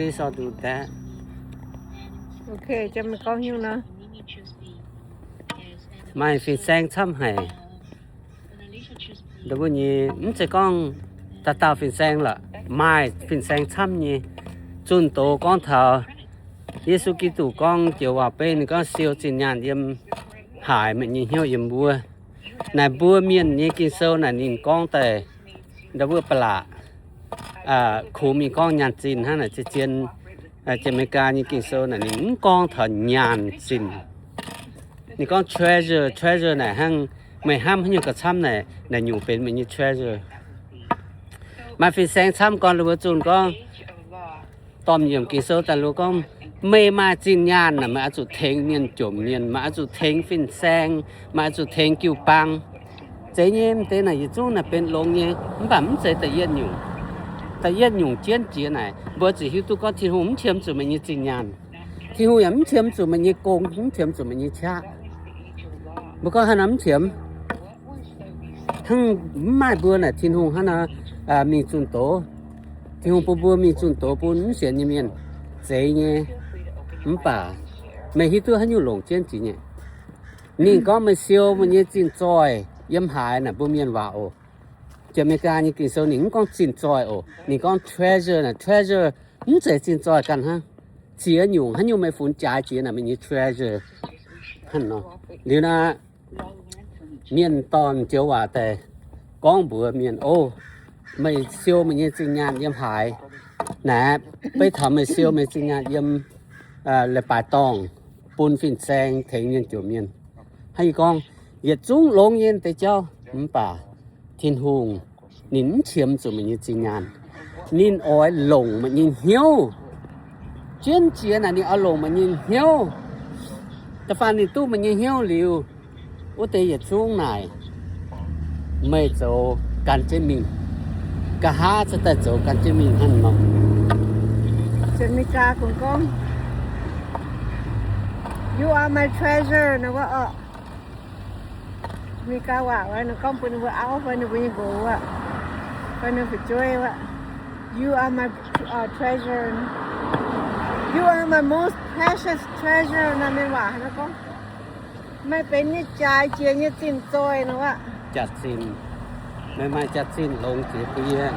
Please don't do that. Okay, jiem gorngv nyungc nor. Maaih fin-saeng camv haic. Ndau wuov nyei, mv zeiz gorngv dauh dauh fin-saeng lorqc, maaih fin-saeng camv nyei. Zunh doz gorngv taux Yesu Giduc gorngv joux waac-beiv, ninh gorngv siou zinh nyaanh yiem haaix, meih nyei hnyouv yiem wuov. Naaic mbuo mienh nyei Ging-Sou naaic ninh gorngv daaih ndau wuov ba'laqc, kungx mingh gorngv nyaanh zinh hnangv naaic. Zien, Janx-Meigaa nyei Ging-Sou naaic ninh mv gorngv taux nyaanh zinh. Ninh gorngv treasure, treasure naaic hnangv meih hnamv haaix nyungc gauh camv naaic, naaic nyungc benx meih nyei treasure. Maaih fin-saeng camv gorn, ninh mbuo zunh gorngv, dorh yiemc Ging-Sou daaih, ninh mbuo gorngv, meih maaih zinh nyaanh naaic, meih oix zuqc tengx mienh jomc mienh, meih oix zuqc tengx fin-saeng, meih oix zuqc tengx jiu-baang. Zeiz nyei, m'deix naaic yietc zungv naaic benx longx nyei, mv baac mv zeiz da'yietv nyungc. Da'yietv nyungc jienv jiex naaic, mbuo zuqc hiuv duqv gorngv Tin-Hungh mv qiemx zuqc meih nyei zinh nyaanh. Tin-Hungh yaac mv qiemx zuqc meih nyei gong, mv qiemx zuqc meih nyei qaqv. Mbuo gorngv haaix nor mv qiemx? Hnangv mv maaih mbuo naaic Tin-Hungh hnangv naaic mingh zunh doz. Tin-Hungh bun mbuo mingh zunh doz bun mv sienx nyei mienh. Zeiz nyei. Mv baac meih hiuv duqv haaix nyungc longc jienv jiex nyei? Ninh gorngv meih siou meih nyei zinh zoih yiem haaix naaic, mbuo mienh waac oc. Janx-Meigaa nyei Ging-Sou ninh mv gorngv zinh zoih oc. Ninh gorngv treasure naaic, treasure mv zeiz zinh zoih ganh hnangv. Ziex nyungc, haaix nyungc meih funx jaaix jiex naaic, meih nyei treasure. Hnangv nor. Liuz naaic, mienh dorh joux waac daaih gorngv mbuox mienh, o, meih siou meih nyei zinh nyaanh yiem haaix? Naaic, beiv taux meih siou meih zinh nyaanh yiem leiz-baaix dorngh, bun fin-saeng tengx mienh jomc mienh. Hnangv yie gorngv, yietc zungv longx nyei deix jauv, mv baac Tin-Hungh ninh mv qiemx zuqc meih nyei zinh nyaanh. Ninh oix longc meih nyei hnyouv. Jienv jiex naaic ninh oix longc meih nyei hnyouv. Da'faanh ninh duqv meih nyei hnyouv liuz, wuov deix yietc zungv naaic meih zoux gan jienv mingh. Nqa'haav cuotv daaih zoux gan jienv mingh hnangv nor. Janx-Meigaa kungx gorngv, you are my treasure nor wuov oc. Meigaa waac wuov, ninh gorngv bun ninh mbuo auv fai ninh mbuo nyei nqox wuov, fai ninh fu'jueiv wuov, you are my uh, treasure. You are my most precious treasure. Naaiv mienh waac hnangv gorngv, meih benx yie jaaix jiex nyei zinh zoih nor wuov. Jaax-zinh. Meih maaih jaax-zinh longx jiex bun yie.